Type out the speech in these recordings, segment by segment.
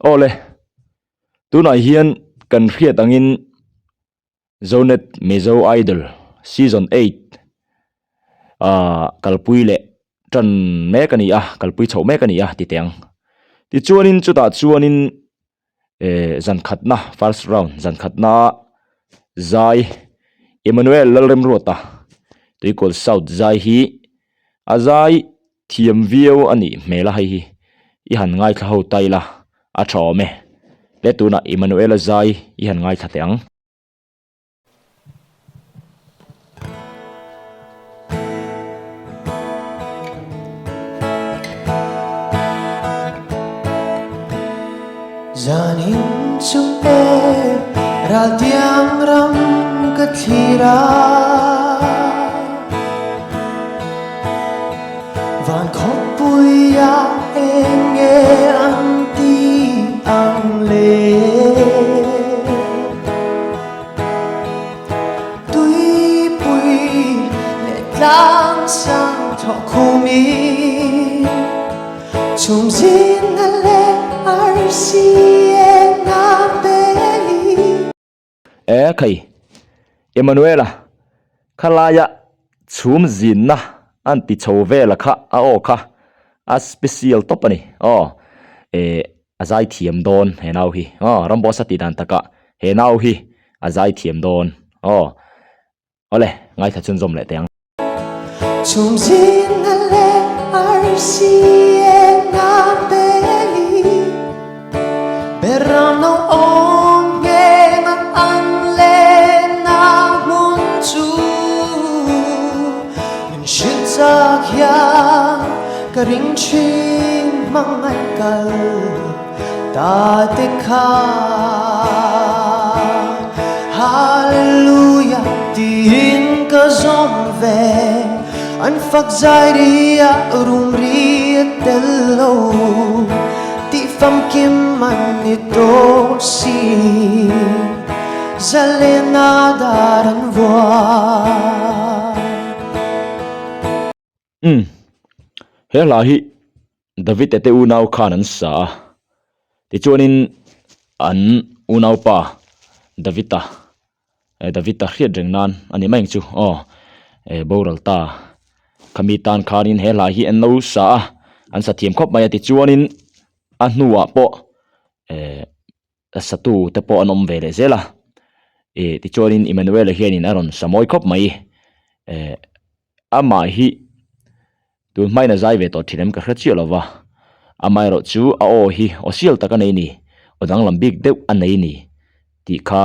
Awle, tunah hian kan hriat angin Zonet Mizo Idol Season 8 ah kalpui leh tan mek a ni a, kalpui chhoh mek a ni a ti teh ang. Tichuanin chutah chuanin eh zan khatna first round zan khatna zai Emmanuel Lalremruata Tuikawl South zai hi a zai Thiam viau a nih hmel a hei hi i han ngaithla ho ta ila a tha awm e. Le tunah Emmanuel-a zai i han ngaithla teh ang. Zanin chu e raltiang ram ka thlir a. Van khawpuia eng nge an ti ang le? Tuipui leh tlang sang thawh khumin chhum zinga leh arsi eng a beli. E khai, Emmanuela, khalaia chhum zinna an ti chho vela kha a aw kha a special tawp a ni aw e a zai thiam dawn he nau hi aw Ramboss a tih dan takah he nau hi a zai thiam dawn aw. Awle, ngaithla chhunzawm leh teh ang. Chhum zinna leh arsi eng a beli Beram no awm ngeng a an lehna hmun chu Min hrilh chak hian ka ring thin hmangaih kal Ta te kha Hallelujah tiin ka zawm ve An fak zai ri a rum ri a tel lo Tih famkim an ni tawh si Zalena dar an vuah. Umm he hla hi David te unau khan an sa a tichuanin an unaupa David-a eh David-a hriat reng nan a ni mai ang chu aw eh boral ta khami tan khanin he hla hi an lo sa a an sa thiam khawp mai a tichuanin a hnuah pawh eh satu te pawh an awm ve leh zel a ih tichuanin Emmanuel-a hianin a rawn sa mawi khawp mai eh amah hi tun hmain a zai ve tawh thin em ka hre chiah lo va amaherawh chu a aw hi aw sial tak a nei ni aw danglam bik deuh a nei ni tih kha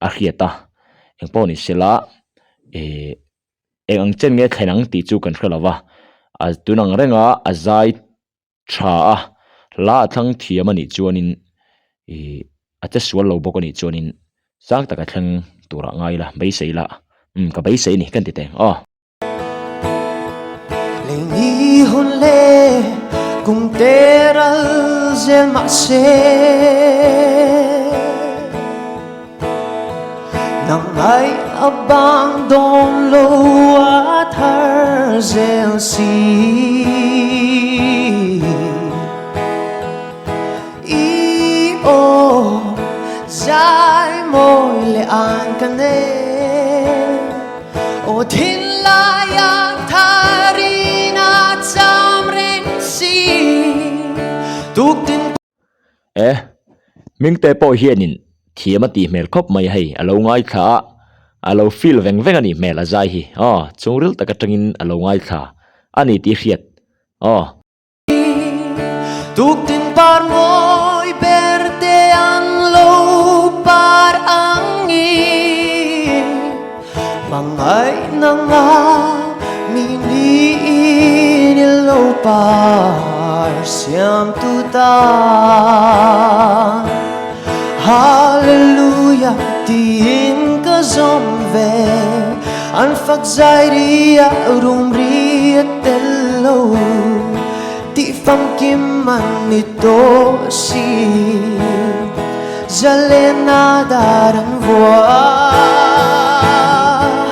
a hriat a engpawh ni sela ih eng ang chen nge thlen ang tih chu kan hre lo va a tun ang renga a zai tha a, hla a thlang thiam a nih chuanin ih a che sual lo bawk a nih chuanin sang taka thleng turah ngai ila beisei ila umm ka beisei a ni kan ti teng aw. Lei ni hun le kum te ral zel mah se Nang ngai a bang dawn lo a thar zel si I aw zai mawi leh an ka nei Aw thinlai a tharin a cham reng si Tuktin E, Hmingte pawh hianin thiam a tih hmel khawp mai hei, a lo ngaithla a, a lo feel veng veng a nih hmel a zai hi, aw, chungril tak atangin a lo ngaithla a ni tih hriat, aw. Tuktin par mawi ber te an lo par angin Hmangaihna nga mi niin i lo par siam tu ta. Hallelujah tiin ka zawm ve an fak zai ri a rum ri a tel lo tih famkim an ni tawh si. Zalena dar an vuah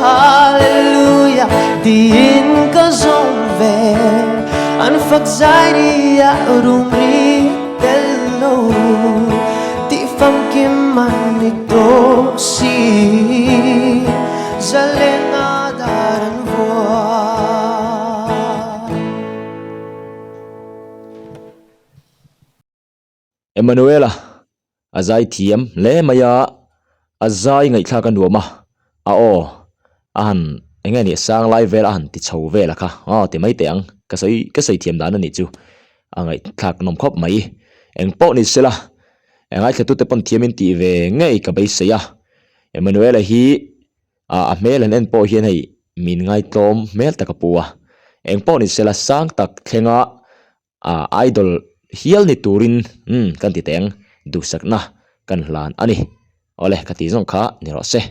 Hallelujah tiin ka zawm ve An fak zai ri a rum ri tel lo. Emmanuela a zai thiam hle mai a, a zai ngaihthlak a nuam a, a aw a han eng nge ni sang lai vel a han ti chho vel a kha aw ti mai teh ang ka sawi ka sawi thiam dan a nih chu a ngaihthlak nawm khawp mai eng pawh ni sela ngaithlatute pawn thiam in tih ve ngei ka beisei a Emmanuela hi ah a hmel han en pawh hian hei min ngaitlawm hmel tak a pu a eng pawh ni sela sang tak thlenga Ah idol hial ni turin umm kan ti teng duhsakna kan hlan a ni. Awle ka tih zawng kha ni rawh se.